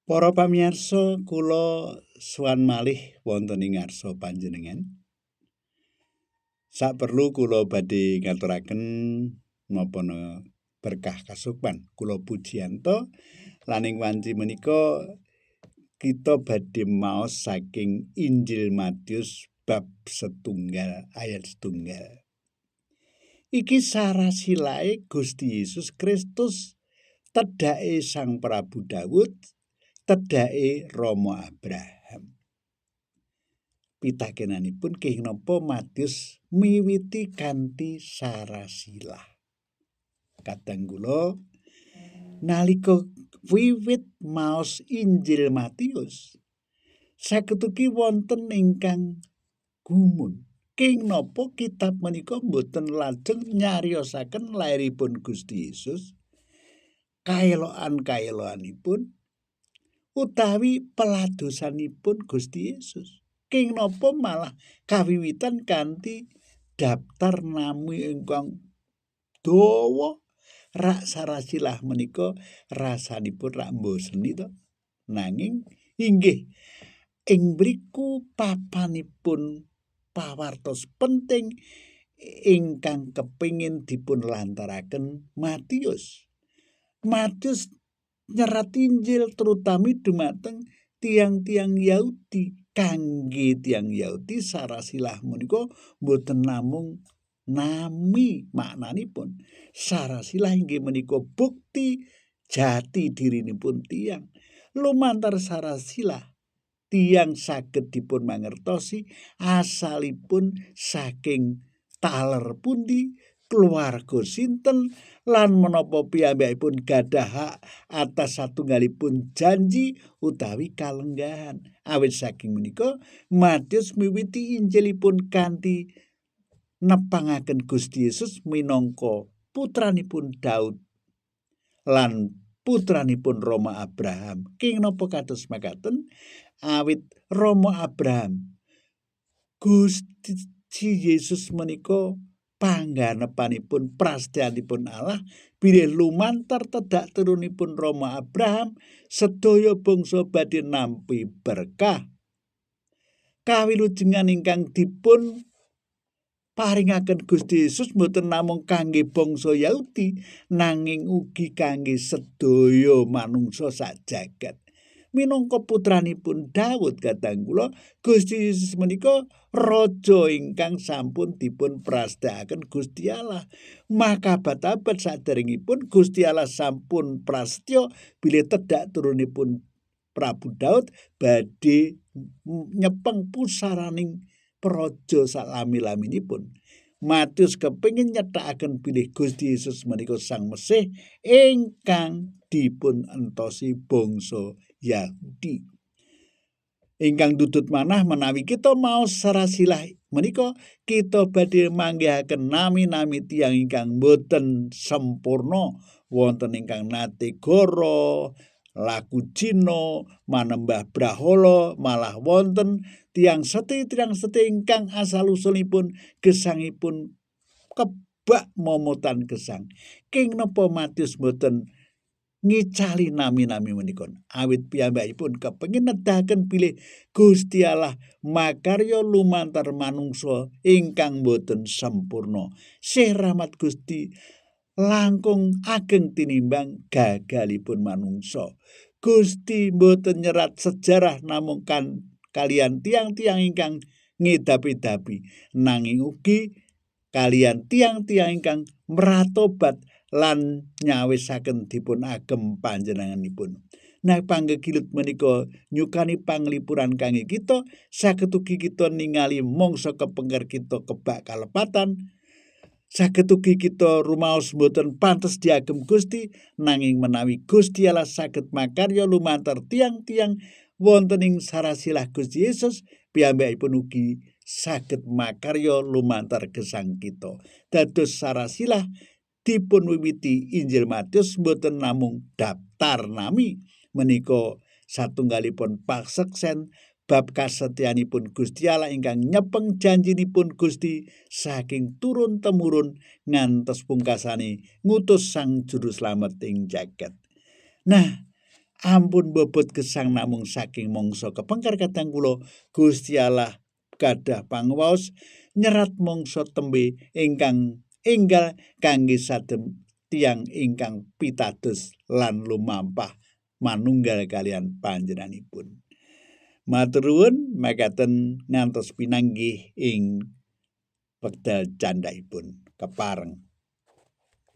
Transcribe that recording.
Para pamirsa, kula suwan malih wonten ing ngarsa panjenengan. Saperlu kula badhe ngaturaken napa berkah kasukman. Kula Pujiyanto lan ing wanci menika kita badhe maos saking Injil Matius bab 1 ayat 1. Iki sarasilae Gusti Yesus Kristus tedhake Sang Prabu Daud, tedhake Rama Abraham. Pitakenanipun kenging napa Matius miwiti kanthi sarasilah. Kadang kula nalika wiwit maos Injil Matius saged ugi wonten ingkang gumun. Kenging napa kitab menika mboten lajeng nyariosaken lairipun Gusti Yesus, kaeloan-kaeloanipun utawi peladosanipun Gusti Yesus. Kenging napa malah kawiwitan kanthi daftar nami ingkang dawa rak sarasilah menika rasanipun rak mboseni to. Nanging inggih ing mriku papanipun pawartos penting ingkang kepingin dipun lantaraken Matius. Matius nyerat Injil terutami dumateng tiang-tiang Yahudi. Kangge tiang Yahudi sarasilah menika mboten namung nami maknanipun. Sarasilah inggih menika bukti jati dirinipun tiang. Lumantar sarasilah tiang saged dipun mangertosi asalipun saking taler pundi, keluarga sinten, lan menapa piyambakipun gadah hak atas satunggalipun janji utawi kalenggahan. Awit saking menika Matius miwiti Injilipun kanthi nepangaken Gusti Yesus minangka putranipun Daud lan putranipun Rama Abraham. Kenging napa kados makaten? Awit Rama Abraham Gusti Yesus menika pangganepanipun prastyanipun Allah bilih lumantar tedhak turunipun Rama Abraham sedaya bangsa badhe nampi berkah. Kawilujengan ingkang dipun paringaken Gusti Yesus mboten namung kangge bangsa Yahudi nanging ugi kangge sedaya manungsa sak jagat. Minangka putranipun Daud, kadang kula Gusti Yesus menika raja ingkang sampun dipun prastyaken Gusti Allah. Maka abad-abad saderengipun Gusti Allah sampun prastya bilih tedhak turunipun Prabu Daud badhe nyepeng pusaraning praja salami-laminipun. Matius kepingin nyethakaken bilih Gusti Yesus menika Sang Mesih ingkang dipun entosi bangsa Yahudi. Ingkang dudut manah menawi kita maos sarasilah menika kita badhe manggihaken nami-nami tiyang ingkang boten sempurna, wonten ingkang nate goro, laku jino, manembah brahala, malah wonten tiyang seti ingkang asal usulipun gesangipun kebak momotan gesang. Kenging napa Matius boten ngicali nami-nami menika? Awit piyambakipun kepengin nedahaken bilih Gusti Allah makarya lumantar manungsa ingkang boten sempurna. Sih rahmat Gusti langkung ageng tinimbang gagalipun manungsa. Gusti boten nyerat sejarah namung kan kalian tiang-tiang ingkang ngedapi-dapi, nanging ugi kalian tiang-tiang ingkang mratobat lan nyawisaken dipun agem panjenenganipun. Nah, panggegilut menika nyukani panglipuran kangge kita, saged ugi kita ningali mangsa kepengker kita kebak kalepatan. Saged ugi kita rumaos mboten pantes diagem Gusti, nanging menawi Gusti Allah saged makarya lumantar tiang-tiang wonten ing sarasilah Gusti Yesus, piyambakipun ugi saged makarya lumantar gesang kita. Dados sarasilah dipun wiwiti Injil Matius mboten namung daftar nami menika satunggalipun paseksen bab kasetyanipun Gusti Allah ingkang nyepeng janjinipun Gusti saking turun temurun ngantos pungkasane ngutus Sang Juru Slamet ing jagat. Nah, Ampun bobot gesang namung saking mangsa kepengker kadang kula Gusti Allah gadah panguwaos nyerat mangsa tembe ingkang enggal kangge sadem tiyang ingkang pitados lan lumampah manunggal kalian panjenenganipun. Matur nuwun makaten ngantos pinanggih ing wekdal candhakipun kepareng.